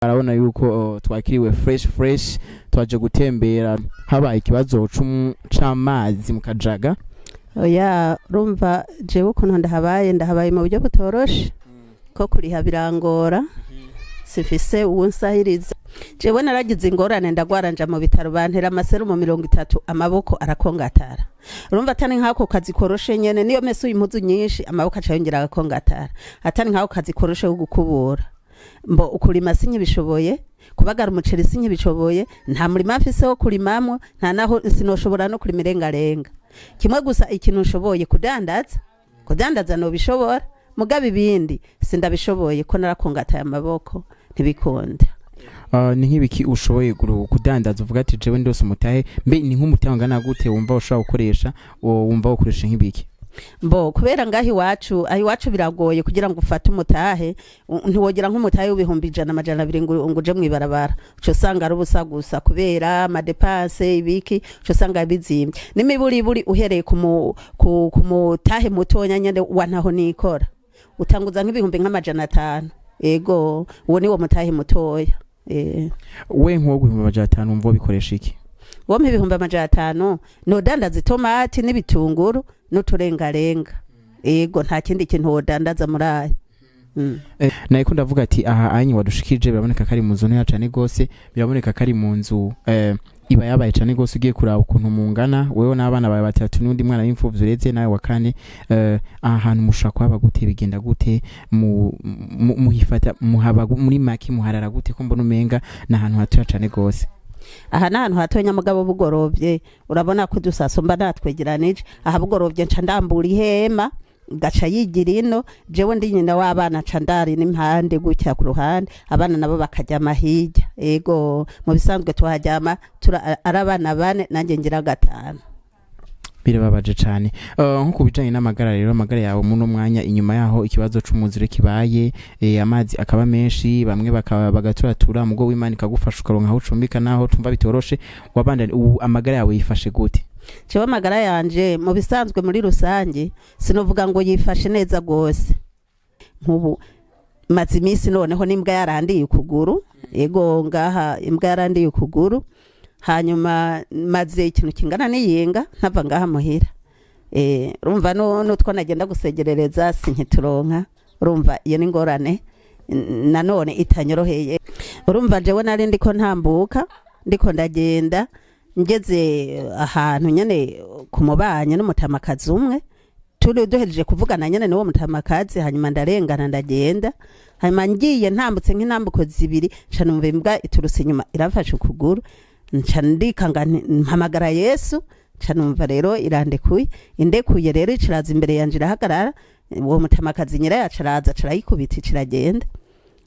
Arabona yuko twakiriwe fresh fresh. Twaje gutembera, habaye ikibazo c'amazi mu Kajaga. Oya, urumva jewe ukuntu ndahabaye, ndahabaye mu buryo butoroshe, ko kuriha birangora, sifise uwunsahiriza. Jewe naragize ingorane, ndagwara, nja mu bitaro, bantera amaserumu 30, amaboko arakongatara. Urumva atari nk'ako kazi koroshe nyene, niyo mesuye impuzu nyinshi amaboko aca yongera agakongatara. Atari nk'ako kazi koroshe ko gukubura, mbo ukurima sinkibishoboye, kubagara umuceri sinkibishoboye, nta murima mfise wo kurimamwo, nta naho sinoshobora no kurima irengarenga. Kimwe gusa, ikintu nshoboye kudandaza, kudandaza nobishobora, mugabo ibindi sindabishoboye ko narakongataye amaboko, ntibikunda. Ni nk'ibiki ushoboye kudandaza uvuga ati jewe ndose umutahe? Mbe ni nk'umutahe ungana gute wumva ushobora gukoresha, wumva ukoresha nk'ibiki? Mbo kubera ngaho iwacu, aho iwacu biragoye kugira ngo ufate umutahe. Ntiwogira nk'umutahe w'ibihumbi 100, 200 ngo uje mw'ibarabara, uca usanga ari ubusa gusa, kubera ama dépenses ibiki, uca usanga bizimvye n'imiburiburi. Uhereye ku mutahe mutonya nyene wa ntaho nikora, utanguza nk'ibihumbi nk'amajana 5. Ego, uwo ni wo mutahe mutoya. We nk'uwo 500,000 wumva ubikoresha iki? Wompa 500,000 nodandaza itomati n'ibitunguru n'uturengarenga. Ego, nta kindi kintu wodandaza muri ayo. Nariko ndavuga ati aha anyi wadushikije biraboneka ko ari mu nzu ntoya cane gose, biraboneka ko ari mu nzu iba yabaye cane gose. Ugiye kuraba ukuntu mungana, wewe n'abana bawe batatu n'undi mwana w'imfuvyi ureze nawe wa kane, aha hantu mushobora kuhaba gute? Bigenda gute? Muhifata muhaba muri make muharara gute, ko mbona umenga ni ahantu hatoya cane gose? Aha ni ahantu hatonya, mugabo bugorovye urabona ko udusaso mba natwegeranije. Aha bugorovye nca ndambura ihema, gaca yigira ino. Jewe ndi nyina w'abana, nca ndari n'impande gutya ku ruhande, abana nabo bakaryama hirya. Ego, mu bisanzwe tuharyama ari abana bane, nanjye ngira gatanu. Birababaje cane. Nko ku bijanye n'amagara rero, amagara yawe muno mwanya inyuma yaho ikibazo c'umwuzure kibaye, amazi akaba menshi, bamwe bakaba bagaturatura, mugo w'Imana ikagufasha ukaronka aho ucumbika, naho tumva bitoroshe, wabandanye, ubu amagara yawe yifashe gute? Jewe amagara yanje mu bisanzwe muri rusange sinovuga ngo yifashe neza gose. Nk'ubu maze iminsi noneho n'imbwa yarandiye ukuguru. Ego, ngaha imbwa yarandiye ukuguru, hanyuma maze ikintu kingana n'iyinga ntava ngaha muhira. Urumva n'utwo nagenda gusegerereza sinkituronka. Urumva iyo ni ingorane nanone itanyoroheye. Urumva jewe nari ndiko ntambuka, ndiko ndagenda, ngeze ahantu nyene ku mubanyi n'umutamakazi umwe, turi duhejeje kuvugana nyene n'uwo mutamakazi, hanyuma ndarengana ndagenda. Hanyuma ngiye ntambutse nk'intambuko zibiri, nca numva imbwa iturutse inyuma iramfashe ukuguru, nca ndikanga, mpamagara Yesu, nca numva rero irandekuye. Indekuye rero iciraza imbere yanje irahagarara. Uwo mutamakazi nyirayo acaraza, acarayikubita, iciragenda.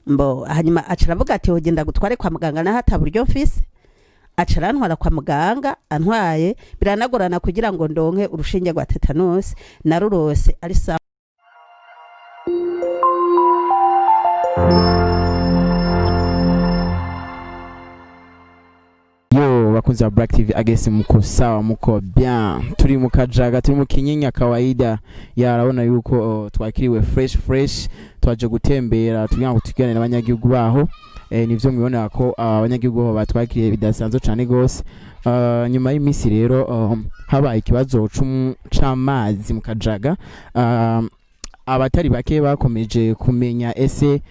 Mbo hanyuma acaravuga ati hogenda gutware kwa muganga naho ata buryo mfise. Aca arantwara kwa muganga. Antwaye biranagorana kugira ngo ndonke urushinge rwa tetanusi, narurose ari sawa. Yo bakunzi ba Black TV, agese muko sawa, muko bien? Turi mu Kajaga, turi mu Kinyinya kawaida. Yarabona yuko twakiriwe fresh fresh. Twaje gutembera tugira ngo tuganire n'abanyagihugu baho. Nivyo mwibonera ko abanyagihugu baho batwakiriye bidasanzwe cane gose. Nyuma y'iminsi rero habaye ikibazo c'amazi mu Kajaga, abatari bake bakomeje kumenya ese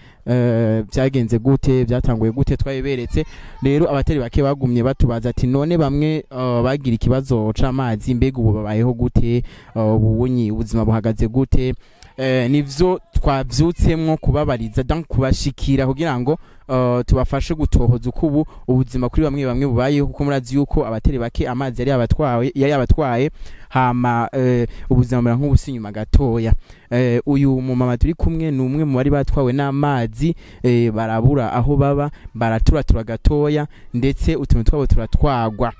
byagenze gute, byatanguye gute. Twabiberetse rero, abatari bake bagumye batubaza ati none bamwe bagira ikibazo c'amazi, mbega ubu babayeho gute? Ubunyi ubuzima buhagaze gute? Nivyo twavyutsemwo kubabariza, donc kubashikira kugira ngo tubafashe gutohoza uko ubu ubuzima kuri bamwe bamwe bubayeho, kuko murazi yuko abatari bake amazi yari yabatwaye, hama ubuzima bumera nk'ubusi inyuma gatoya. Uyu mumama turi kumwe ni umwe mu bari batwawe n'amazi, barabura aho baba, baraturatura gatoya, ndetse utuntu twabo turatwagwa.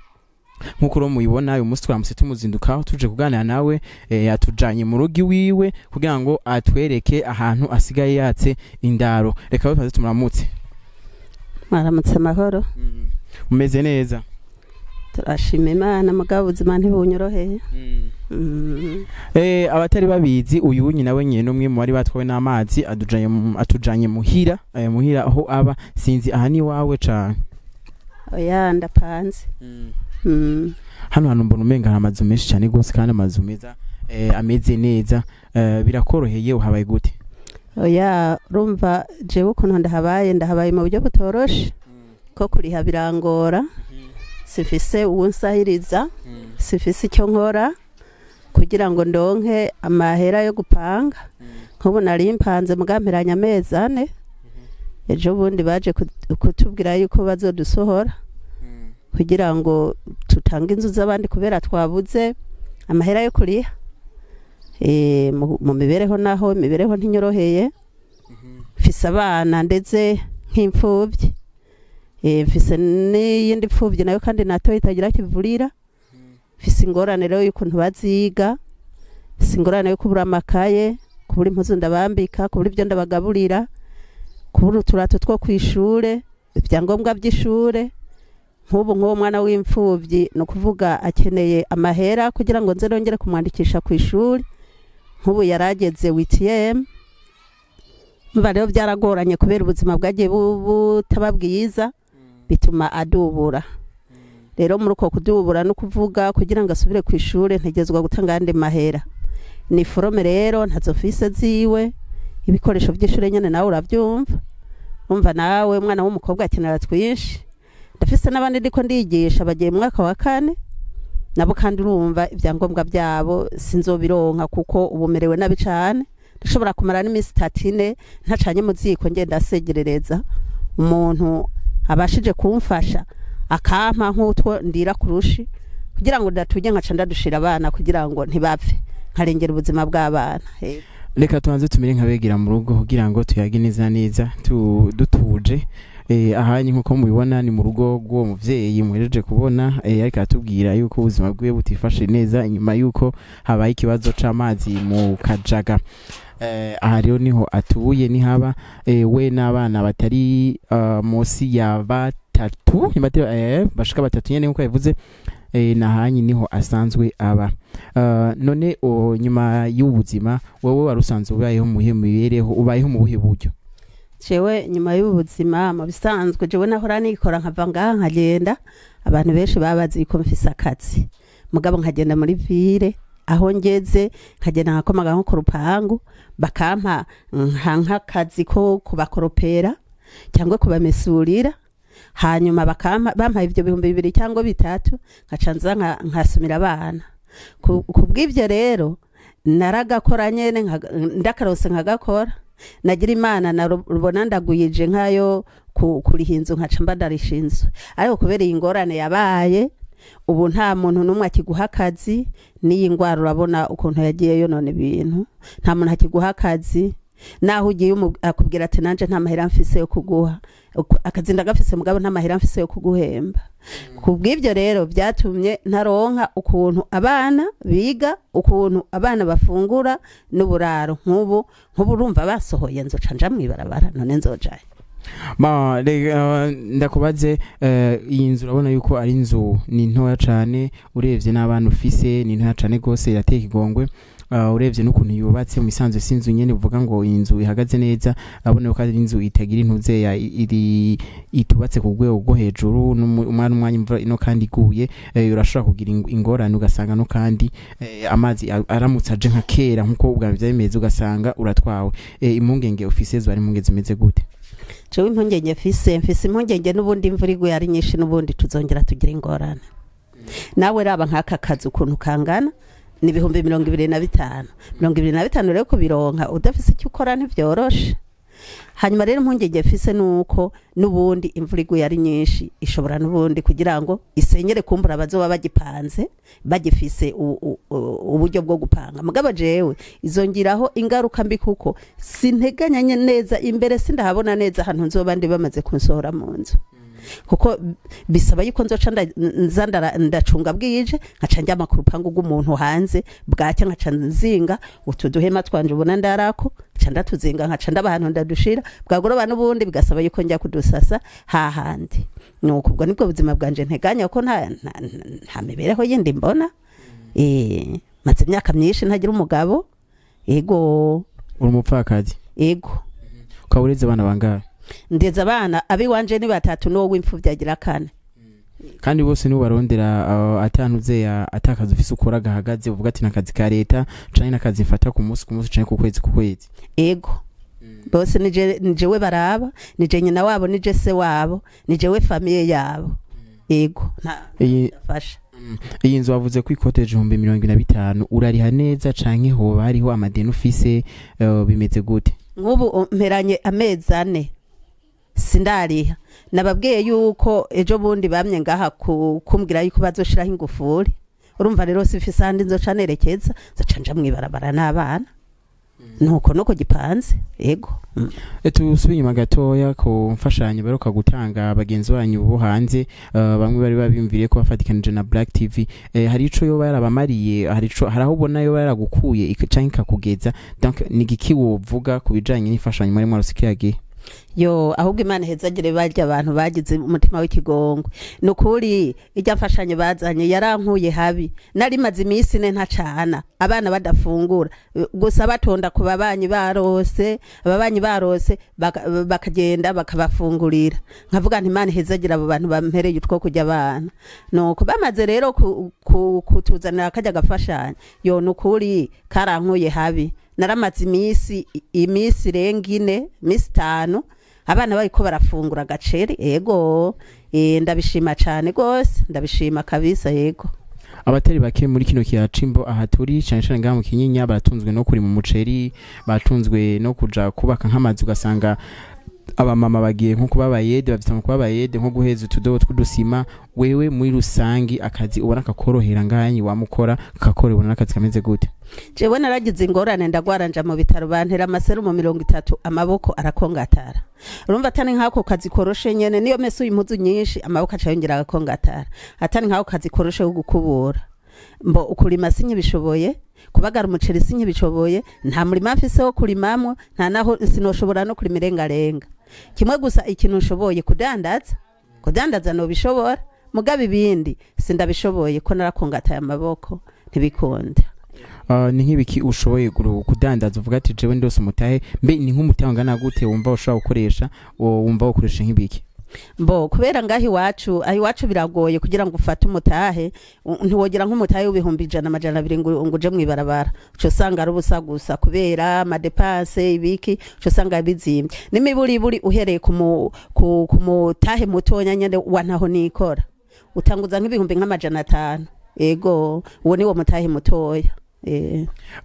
Nk'uko rero mubibona, uyu munsi twaramutse tumuzindukaho tuje kuganira nawe. Yatujanye mu rugo iwiwe kugira ngo atwereke ahantu asigaye yatse indaro. Reka rero tubanze tumuramutse. Mwaramutse amahoro. Umeze neza? Turashima Imana, mugabo ubuzima ntibunyoroheye. Abatari babizi, uyu nyina we nyene umwe mu bari batwawe n'amazi atujanye muhira, muhira aho aba. Sinzi, aha ni wawe cane? Oya, ndapanze. Hano hantu mbona umenga hari amazu menshi cyane gose, kandi amazu meza, ameze neza. Birakoroheye? Uhabaye gute? Oya, urumva jewe ukuntu ndahabaye, ndahabaye mu buryo butoroshe, ko kuriha birangora, sifise uwunsahiriza, sifise icyo nkora kugira ngo ndonke amahera yo gupanga. Nk'ubu nari mpanze mugamperanya amezi 4, ejo bundi baje kutubwira yuko bazodusohora kugira ngo tutange inzu z'abandi kubera twabuze amahera yo kuriha. Mu mibereho naho, imibereho ntinyoroheye. Mfise abana ndetse nk'imfubyi. Mfise n'iyindi pfubyi nayo kandi nato itagira kivurira. Mfise ingorane rero y'ukuntu baziga, mfise ingorane yo kubura amakaye, kubura impuzu ndabambika, kubura ibyo ndabagaburira, kubura uturato two kw'ishure, ibyangombwa by'ishure. Nk'ubu nk'uwo mwana w'imfubyi, ni ukuvuga akeneye amahera kugira ngo nze nongere kumwandikisha ku ishuri. Nk'ubu yarageze huitième. Mba rero byaragoranye kubera ubuzima bwagiye butaba bwiza, bituma adubura. Rero muri uko kudubura, no kuvuga kugira ngo asubire ku ishuri ntegezwa gutanga ayandi mahera. Ni forome rero ntazo mfise ziwe, ibikoresho by'ishuri nyene nawe urabyumva. Umva nawe, umwana w'umukobwa akenera twinshi. Ndafise n'abandi ndiko ndigisha bagiye mu mwaka wa kane nabo, kandi urumva ibyangombwa byabo sinzobironka kuko ubu merewe nabi cane. Ndashobora kumara n'iminsi 3, 4 ntacanye mu ziko, ngenda asegerereza umuntu abashije kumfasha akampa nk'utwo ndira kurushi kugira ngo ndatujye, nkaca ndadushira abana kugira ngo ntibapfe, nkarengera ubuzima bw'abana. Reka tubanze tumere nk'abegera mu rugo kugira ngo tuyage neza neza dutuje. Ahanye nkuko mubibona ni mu rugo rw'uwo muvyeyi muhejeje kubona, ariko aratubwira yuko ubuzima bwiwe butifashe neza inyuma yuko habaye ikibazo c'amazi mu Kajaga. Aha rero niho atuye, nihaba, we n'abana batari munsi ya batatu, bashika batatu nyene nkuko yabivuze. Nahanyi niho asanzwe aba. None nyuma y'ubuzima, wowe wari usanzwe ubayeho mu buhe mibereho? Ubayeho mu buhe buryo? Jewe nyuma y'ubu buzima, mu bisanzwe jewe nahora nikora, nkava ngaha nkagenda. Abantu benshi baba bazi ko mfise akazi, mugabo nkagenda muri ville, aho ngeze nkagenda nkakomaga nko ku rupangu, bakampa nk'akazi ko kubakoropera cyangwa kubamesurira. Hanyuma bakampa, bampaye ibyo 2000 cyangwa 3000, nkaca nza nkasumira abana. Ku bw'ibyo rero naragakora nyene, ndakarose nkagakora. Nagira Imana narubona ndaguyije nkayo kuriha inzu, nkaca mba ndarisha inzu. Ariko kubera iyi ngorane yabaye ubu, nta muntu n'umwe akiguha akazi. N'iyi ngwara urabona ukuntu yagiye yonona ibintu. Nta muntu akiguha akazi. Naho ugiye akubwira ati: "Nanje nta mahera mfise yo kuguha akazi, ndagafise mugabo nta mahera mfise yo kuguhemba." Ku bw'ibyo rero byatumye ntaronka ukuntu abana biga, ukuntu abana bafungura n'uburaro. Nk'ubu urumva basohoye, nzoca nja mw'ibarabara? None nzojayo? Ma reka ndakubaze, iyi nzu urabona yuko ari inzu ni ntoya cane. Urebye n'abana ufise, ni ntoya cane gose, irateka igongwe. Urebye n'ukuntu yubatse, mu isanzwe si inzu nyene uvuga ngo iyi nzu ihagaze neza. Urabona ko ari inzu itagira intuzeya, iri itubatse ku rwego rwo hejuru. Umwana umwanya imvura ino kandi iguye, urashobora kugira ingorane, ugasanga no kandi amazi aramutse aje nka kera nkuko ubwa mbere bimeze, ugasanga uratwawe. Impungenge ufise zo ari impungenge zimeze gute? Jewe impungenge mfise impungenge n'ubundi imvura iguye ari nyinshi, n'ubundi tuzongera tugira ingorane. Nawe raba nk'aka kazi ukuntu kangana, ni 25,000. 25 rero kubironka udafise icyo ukora ntibyoroshe. Hanyuma rero impungenge mfise nuko n'ubundi imvura iguye ari nyinshi, ishobora n'ubundi kugira ngo isenyere kumbura abazoba bagipanze, bagifise uburyo bwo gupanga. Mugabo jewe izongiraho ingaruka mbi, kuko sinteganya neza imbere, sindahabona neza ahantu nzoba ndi bamaze kunsohora mu nzu, kuko bisaba yuko nzoca nza ndacunga bwije, nkaca njyama ku rupangu rw'umuntu hanze. Bwacya nkaca nzinga utu duhema twanje ubona ndarako, nkaca ndatuzinga, nkaca ndaba ahantu ndadushira. Bwagoroba n'ubundi bigasaba yuko njya kudusasa hahandi. Nuko ubwo nibwo buzima bwanje nteganya, ko nta mibereho yindi mbona. Maze imyaka myinshi ntagira umugabo, ego. Uri umupfakazi? Ego. Ukaba ureze abana bangahe? Ndeze abana, abiwanje ni batatu, n'uwo w'imfuvyi agira kane. Kandi bose nibo barondera, atantuze atakazi ufise ukora gahagaze, uvuga ati nakazi ka leta canke nakazi mfata ku munsi ku munsi canke ku kwezi ku kwezi? Ego, bose nije, nijewe baraba, nije nyina wabo, nije se wabo, nijewe famille yabo, ego, nta Iyi fasha. Iyi nzu wavuze ko ikoteje 25,000, urariha neza canke hoba hariho amadeni ufise, bimeze gute? Nk'ubu mperanye amezi 4 sindariha. Nababwiye yuko ejo bundi bamye ngaha kumbwira yuko bazoshiraho ingufuri. Urumva rero sifise ahandi nzoca nerekeza, nzoca nja mw'ibarabara n'abana, nuko nuko gipanze, ego. Tusubire inyuma gatoya ku mfashanyo baheruka gutanga bagenzi banyu bo hanze, bamwe bari babimviriye ko bafatikanije na Black TV. Hari ico yoba yarabamariye? Hari ico, hari aho ubona yoba yaragukuye canke ikakugeza? Donc ni igiki wovuga ku bijanye n'imfashanyo muri mwarose kiriya gihe? Yo, ahubwo Imana ihezagire barya abantu bagize umutima w'ikigongwe. Ni ukuri, irya mfashanyo bazanye yarankuye habi. Nari maze iminsi 4 ntacana, abana badafungura, gusa batonda ku babanyi barose, ababanyi barose bakagenda bakabafungurira. Nkavuga nti Imana ihezagire abo bantu bampereye utwo kurya abana. Nuko bamaze rero kutuzanira karya gafashanyo, yo, ni ukuri karankuye habi. Naramaze iminsi irenga 4, iminsi 5, abana bariko barafungura agaceri, ego. Ndabishima cane gose, ndabishima kabisa, yego. Abatari bake muri kino kiya c'Imbo aha turi, cane cane ngaha mu Kinyinya, baratunzwe no kurima umuceri, baratunzwe no kuja kubaka nk'amazu, ugasanga abamama bagiye nko kuba abayede, bafite mu kuba abayede, nko guheza utudobo tw'udusima. Wewe muri rusangi, akazi ubona kakorohera ngahanyi wamukora kakorohera, ubona akazi kameze gute? Jewe naragize ingorane, ndagwara, nja mu bitaro, bantera amaserumu 30, amaboko arakongatara. Urumva atari nk'ako kazi koroshe nyene, niyo mesuye impuzu nyinshi amaboko aca yongera agakongatara. Atari nk'ako kazi koroshe ko gukubura, mbo ukurima sinkibishoboye, kubagara umuceri sinkibishoboye, nta murima mfise wo kurimamwo, nta naho sinoshobora no kurima irengarenga. Kimwe gusa, ikintu nshoboye kudandaza, kudandaza nobishobora, mugabo ibindi sindabishoboye ko narakongataye amaboko, ntibikunda. Ni nk'ibiki ushoboye kudandaza uvuga ati jewe ndose umutahe? Mbe ni nk'umutahe ungana gute wumva ushobora gukoresha, wumva ukoresha nk'ibiki? Mbo kubera ngaho iwacu, aho iwacu biragoye kugira ngo ufate umutahe. Ntiwogira nk'umutahe w'100,000, 200 ngo uje mw'ibarabara, uca usanga ari ubusa gusa, kubera ama dépenses ibiki, uca usanga bizimvye n'imiburiburi. Uhereye ku mutahe mutonya nyene wa ntaho nikora, utanguza nk'ibihumbi nka 500, ego, uwo ni wo mutahe mutoya.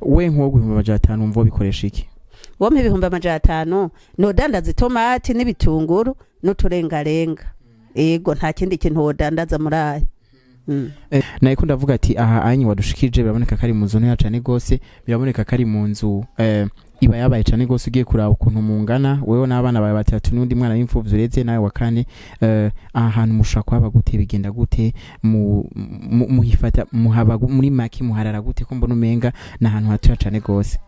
We nk'uwo 500,000 wumva wobikoresha iki? Wompa 500,000 nodandaza itomati n'ibitunguru n'uturengarenga, ego, nta kindi kintu wodandaza muri ayo. Nariko ndavuga ati aha anyi wadushikije biraboneka ko ari mu nzu ntoya cane gose, biraboneka ko ari mu nzu iba yabaye cane gose, ugiye kuraba ukuntu mungana wewe n'abana bawe batatu n'undi mwana w'imfuvyi ureze nawe wa kane. Aha hantu mushobora kuhaba gute? Bigenda gute? Muhifata muhaba muri make muharara gute, ko mbona umenga ni ahantu hatoya cane gose?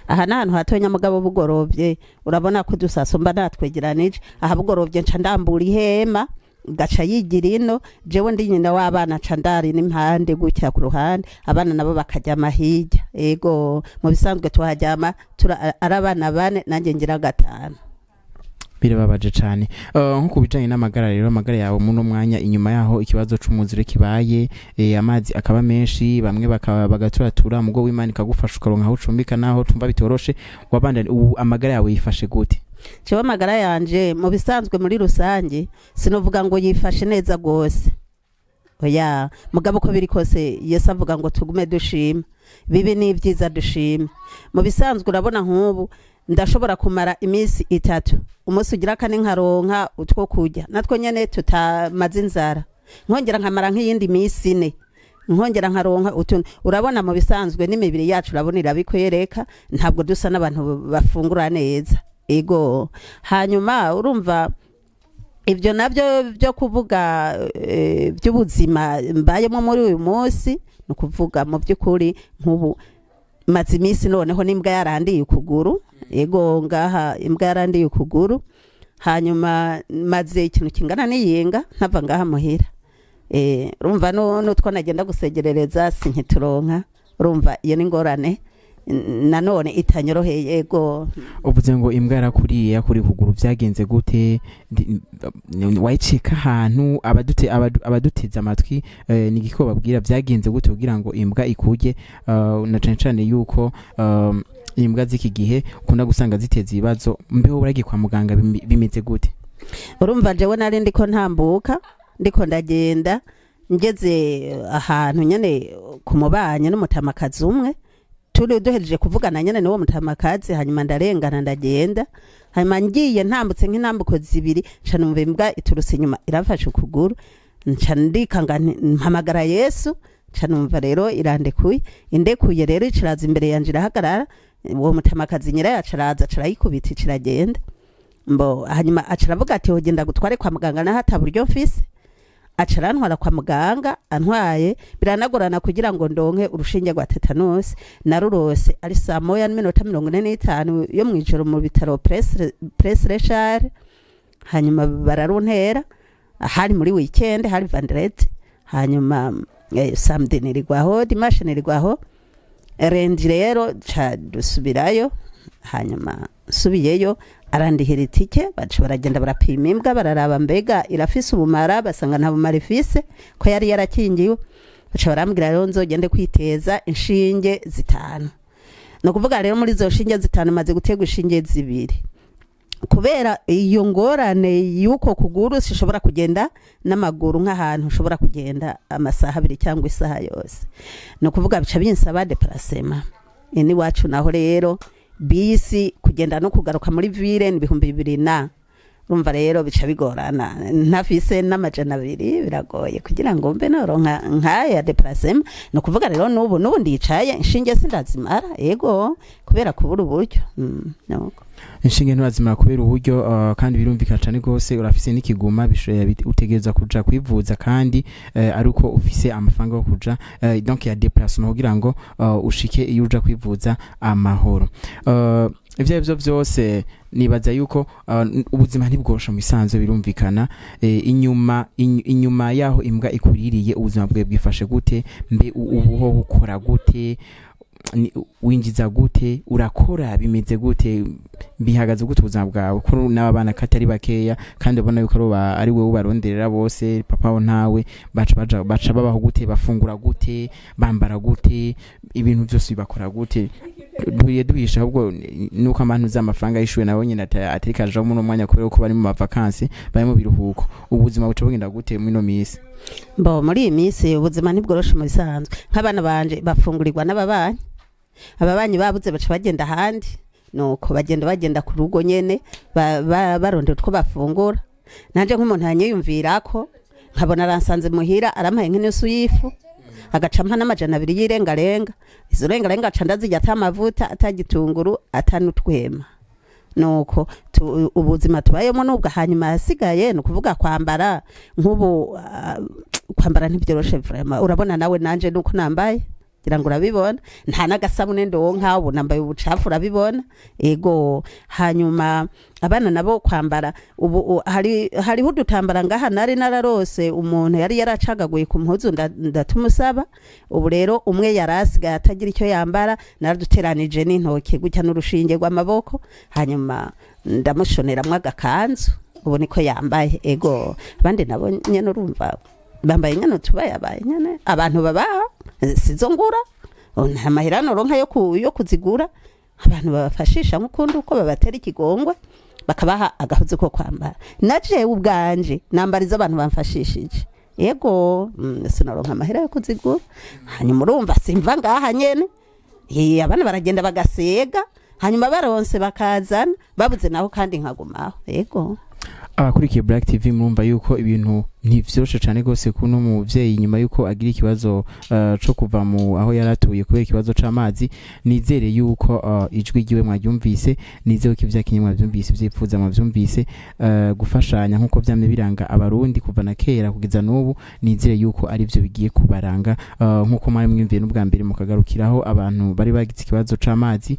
Aha ni ahantu hatonya, mugabo bugorovye urabona ko udusaso mba natwegeranije. Aha bugorovye nca ndambura ihema, gaca yigira ino. Jewe ndi nyina w'abana, nca ndari n'impande gutya ku ruhande, abana nabo bakaryama hirya, ego. Mu bisanzwe tuharyama ari abana bane, nanjye ngira gatanu. Birababaje cane. Nko ku bijanye n'amagara rero, amagara yawe muno mwanya, inyuma yaho ikibazo c'umwuzure kibaye, amazi akaba menshi, bamwe bakaba bagaturatura, mugo w'Imana ikagufasha ukaronka aho ucumbika, naho tumva bitoroshe, wabandanye, ubu amagara yawe yifashe gute? Jewe amagara yanje mu bisanzwe muri rusange sinovuga ngo yifashe neza gose, oya, mugabo uko biri kose Yesu avuga ngo tugume dushima, bibi ni ibyiza dushima. Mu bisanzwe urabona nk'ubu ndashobora kumara iminsi 3, umunsi ugira kane nkaronka utwo kurya natwo nyene tutamaze inzara, nkongera nkamara nk'iyindi minsi 4, nkongera nkaronka utundi. Urabona mu bisanzwe n'imibiri yacu urabona irabikwereka, ntabwo dusa n'abantu bafungura neza, ego. Hanyuma urumva ibyo nabyo byo kuvuga by'ubuzima mbayemo muri uyu munsi, ni ukuvuga mu by'ukuri nk'ubu maze iminsi noneho n'imbwa yarandiye ukuguru, ego, ngaha imbwa yarandiye ukuguru. Hanyuma maze ikintu kingana n'iyinga ntava ngaha muhira. Urumva n'utwo nagenda gusegerereza sinkituronka. Urumva iyo ni ingorane nanone itanyoroheye, yego. Uvuze ngo imbwa yarakuriye, yakuriye ukuguru, byagenze gute? Wayicika ahantu? Abaduteze amatwi, ni igiko babwira byagenze gute kugira ngo imbwa ikurye? Na cane cane yuko imbwa z'iki gihe ukunda gusanga ziteza ibibazo. Mbeho uragiye kwa muganga, bimeze gute? Urumva jewe nari ndiko ntambuka, ndiko ndagenda, ngeze ahantu nyene ku mubanyi n'umutamakazi umwe, turi duhejeje kuvugana nyene n'uwo mutamakazi, hanyuma ndarengana ndagenda. Hanyuma ngiye ntambutse nk'intambuko zibiri, nca numva imbwa iturutse inyuma iramfashe ukuguru. Nca ndikanga, mpamagara Yesu. Nca numva rero irandekuye. Indekuye rero iciraza imbere yanje irahagarara. Uwo mutamakazi nyirayo acaraza, acarayikubita, iciragenda. Mbo hanyuma aca aravuga ati: "Hogenda gutware kwa muganga naho ata buryo mfise." Aca arantwara kwa muganga. Antwaye biranagorana kugira ngo ndonke urushinge rwa tetanusi. Narurose ari saa 1:45 yo mw'ijoro mu bitaro Prince Richard. Hanyuma bararuntera, hari muri weekend, hari vendredi. Hanyuma samedi nirigwaho, dimanche nirigwaho, lundi rero ca dusubirayo. Hanyuma nsubiyeyo arandihira itike, baca baragenda barapima imbwa, bararaba mbega irafise ubumara, basanga nta bumara ifise ko yari yarakingiwe. Baca barambwira rero nzogende kwiteza inshinge zitanu. Ni ukuvuga rero muri izo nshinge zitanu maze guterwa inshinge zibiri. Kubera iyo ngorane y'uko kuguru, sishobora kugenda n'amaguru nk'ahantu ushobora kugenda amasaha 2 cyangwa isaha yose. Ni ukuvuga bica binsaba déplacement. Iwacu naho rero bisi kugenda no kugaruka muri ville ni 2000, na urumva rero bica bigorana. Ntafise n'200 biragoye kugira ngo mbe noronka nk'aya déplacement. Ni ukuvuga rero n'ubu ndicaye, inshinge sindazimara, yego, kubera kubura uburyo. Nuko. Inshinge ntiwazimara kubera uburyo, kandi birumvikana cyane rwose. Urafise n'ikiguma, utegereza kuja kwivuza kandi ari uko ufise amafaranga yo kuja, donc ya déplacement, kugira ngo ushike iyo uja kwivuza amahoro. Ivyo arivyo vyose nibaza yuko ubuzima ntibworosha mu bisanzwe, birumvikana. Inyuma yaho imbwa ikuririye, ubuzima bwawe bwifashe gute? Mbe ubuho ukora gute? Winjiza gute? Urakora? Bimeze gute? Bihagaze gute ubuzima bwawe, ko n'aba bana katari bakeya, kandi ubona yuko ari wowe ubaronderera bose, papa wo ntawe? Baca baja, baca babaho gute? Bafungura gute? Bambara gute? Ibintu byose bibakora gute? Duhiye duhisha ahubwo nuko abantu z'amafaranga y'ishure nabo nyine atariko ajaho muri uno mwanya kubera ko bari mu mavakansi, bari mu biruhuko. Ubuzima buca bugenda gute muri ino minsi? Mbo muri iyi minsi ubuzima ntibworoshe mu bisanzwe. Nk'abana banje bafungurirwa n'ababanyi. Ababanyi babuze baca bagenda ahandi, nuko bagenda ku rugo nyene barondera utwo bafungura. Nanje nk'umuntu yanyiyumvirako nkabona aransanze muhira, arampaye nk'inusu y'ifu, agaca ampa n'200 y'irengarenga. Izo rengarenga aca ndazirya ata mavuta, ata gitunguru, ata n'utwema. Nuko ubuzima tubayemo nubwo. Hanyuma hasigaye ni ukuvuga kwambara. Nk'ubu kwambara ntibyoroshe vraiment. Urabona nawe nanje nuko nambaye, ngira ngo urabibona, nta n'agasabune ndonka, ubu nambaye ubucafu, urabibona, ego. Hanyuma abana nabo kwambara ubu hariho udutambara ngaha nari nararose, umuntu yari yaracagaguye ku mpuzu, ndatumusaba. Ubu rero umwe yarasigaye atagira icyo yambara, naraduteranije n'intoki gutya n'urushinge rw'amaboko, hanyuma ndamushoneramwo agakanzu, ubu niko yambaye, ego. Abandi nabo nyene urumva bambaye nyene utubayabaye nyene abantu babaha, sizo ngura. Oh, nta mahera noronka yo kuzigura. Abantu babafashisha nk'ukundi uko babatera ikigongwe bakabaha agahuzu ko kwambara. Na jewe ubwanje nambara izo abantu bamfashishije, yego. Sinaronka amahera yo kuzigura. Hanyuma urumva simva ngaha nyene. Abana baragenda bagasega, hanyuma baronse bakazana, babuze naho kandi nkagumaho, yego. Abakurikiye Black TV, murumva yuko ibintu ntivyoroshe cane gose kuno muvyeyi nyuma yuko agira ikibazo co kuva mu aho yaratuye kubera ikibazo c'amazi. Nizere yuko ijwi ryiwe mwaryumvise, nizere ko ivyakinye mwavyumvise, ivyifuza mwavyumvise, gufashanya nkuko vyamye biranga Abarundi kuva na kera kugeza n'ubu. Nizere yuko ari vyo bigiye kubaranga, nkuko mwari mwiyumviye n'ubwa mbere mukagarukiraho abantu bari bagize ikibazo c'amazi,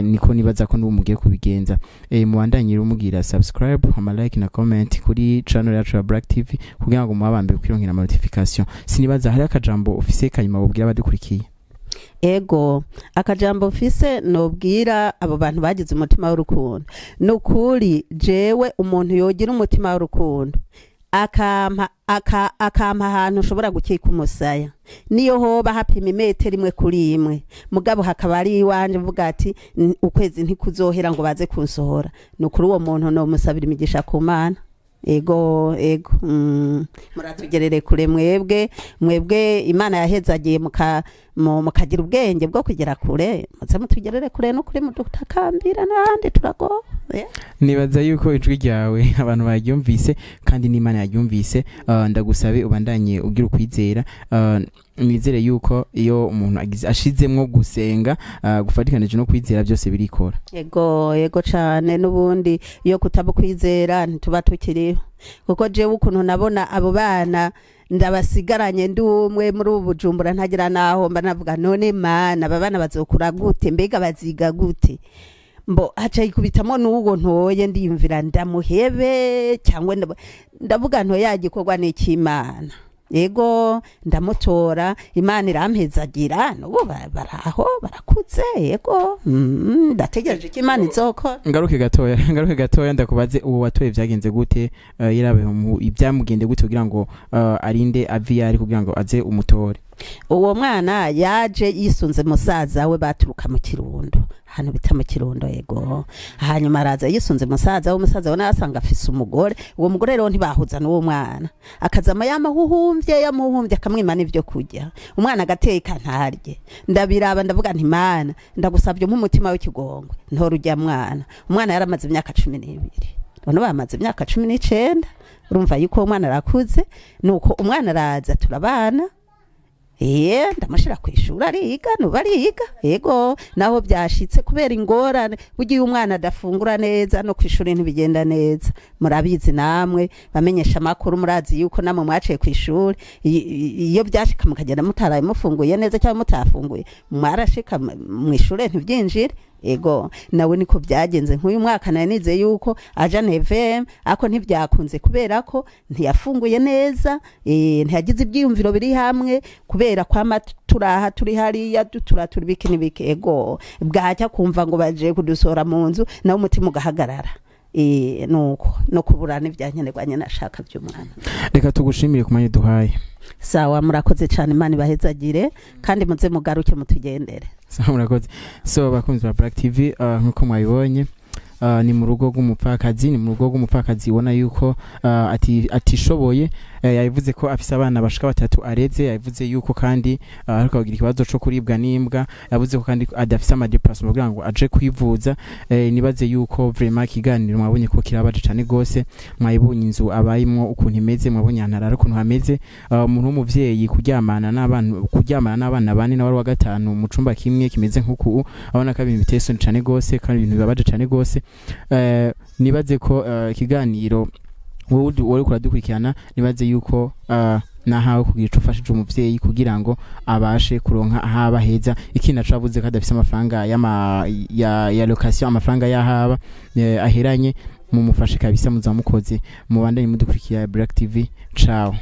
niko nibaza ko n'ubu mugiye kubigenza. Mubandanye rero mugira subscribe, ama like na comment kuri channel yacu ya Black TV kugira ngo mubabambe kwironkera ama notification. Sinibaza hari akajambo ufise kanyuma bubwira abadukurikiye. Ego, akajambo mfise nobwira abo bantu bagize umutima w'urukundo, ni ukuri jewe umuntu yogira umutima w'urukundo akampa ahantu ushobora gukika umusaya, niyo hoba hapima imetero imwe kuri imwe, mugabo hakaba ari iwanje, mvuga ati: "Ukwezi ntikuzohera ngo baze kunsohora." Ni ukuri uwo muntu nomusabira imigisha ku Mana. Ego, muratugerere kure mwebwe Imana yahezagiye mukagira ubwenge bwo kugera kure. Muze mutugerere kure no kuri mudutakambira n'ahandi turago. Nibaza yuko ijwi ryawe abantu baryumvise kandi n'Imana yaryumvise. Ndagusabe ubandanye ugira ukwizera. Nizere yuko iyo umuntu agize ashizemwo gusenga, gufatikanije no kwizera, byose birikora. Ego cane. N'ubundi iyo kutaba ukwizera ntituba tukiriho, kuko jewe ukuntu nabona abo bana ndabasigaranye ndi umwe muri ubu Bujumbura, ntagira naho mba, navuga: "None Mana, aba bana bazokura gute? Mbega baziga gute?" Mbo haca yikubitamo n'uwo ntoye, ndiyumvira ndamuhebe cyangwa ndavuga ntoya gikorwa n'ikimana. Yego, ndamutora, Imana irampezagira, n'ubu baraho barakuze. Yego, ndategereje icyo Imana izokora. Ngaruke gatoya ndakubaze: uwo watoye vyagenze gute? Yarabeho ibyamugende gute kugira ngo arinde ave iyo ari kugira ngo aze umutore? Uwo mwana yaje yisunze musaza we, baturuka mu Kirundo, ahantu bita mu Kirundo. Yego, hanyuma araza yisunze musaza we. Umusaza we nawe asanga afise umugore. Uwo mugore rero ntibahuza n'uwo mwana, akazama yamuhuhumvye, yamuhuhumvye, akamwima n'ivyo kurya, umwana agateka ntarye. Ndabiraba, ndavuga nti: "Mana, ndagusavye nk'umutima w'ikigongwe ntora urya mwana." Umwana yaramaze imyaka 12, none bamaze imyaka 19. Urumva yuko uwo mwana arakuze. Nuko umwana araza turabana. Ndamushira ku ishuri, ariga, nubu ariga. Yego, naho byashitse kubera ingorane, burya iyo umwana adafungura neza no ku ishuri ntibigenda neza. Murabizi namwe bamenyesha amakuru, murazi yuko namwe mwaciye ku ishuri. Iyo byashika mukagenda mutaraye mufunguye neza cyangwa mutafunguye, mwarashika mu ishuri ntibyinjire. Ego, nawe niko byagenze. Nk'uyu mwaka nari nizeye yuko aja neuvième, ariko ntibyakunze kubera ko ntiyafunguye neza, ntiyagize ibyiyumviro biri hamwe kubera kwama turaha turi hariya dutura turi biki n'ibiki. Ego, bwacya kumva ngo baje kudusohora mu nzu, nawe umutima ugahagarara. Nuko no kubura n'ibyankenerwa nyine ashaka by'umwana. Reka tugushimire ku mwanya duhaye. Sawa, murakoze cyane, Imana ibahezagire kandi muze mugaruke mutugendere. Sawa, murakoze. So bakunzi ba Black TV, nkuko mwabibonye, ni mu rugo rw'umupfakazi, ni mu rugo rw'umupfakazi ubona yuko atishoboye. Yavuze ko afise abana bashika batatu areze. Yavuze yuko kandi ariko bagira ikibazo co kuribwa n'imbwa. Yavuze ko kandi adafise ama déplacement kugira ngo aje kwivuza. Nibaze yuko vraiment ikiganiro mwabonye ko kirabaje cane gose. Mwayibonye inzu abayimwo ukuntu imeze, mwabonye ahantu arara ukuntu hameze. Umuntu w'umuvyeyi kuryamana n'abana bane nawe ari wa gatanu mu cumba kimwe kimeze nk'uku, abona ko ibintu biteye isoni cane gose kandi ibintu bibabaje cane gose. Nibaze ko ikiganiro wowe uriko uradukurikirana, nibaze yuko nahawe kugira ico ufashije umuvyeyi kugira ngo abashe kuronka ahaba heza. Ikindi naco, avuze ko adafise amafaranga ya location, amafaranga y'ahaba, aheranye. Mumufashe kabisa, muzamukoze. Mubandanye mudukurikira Black TV. Ciao.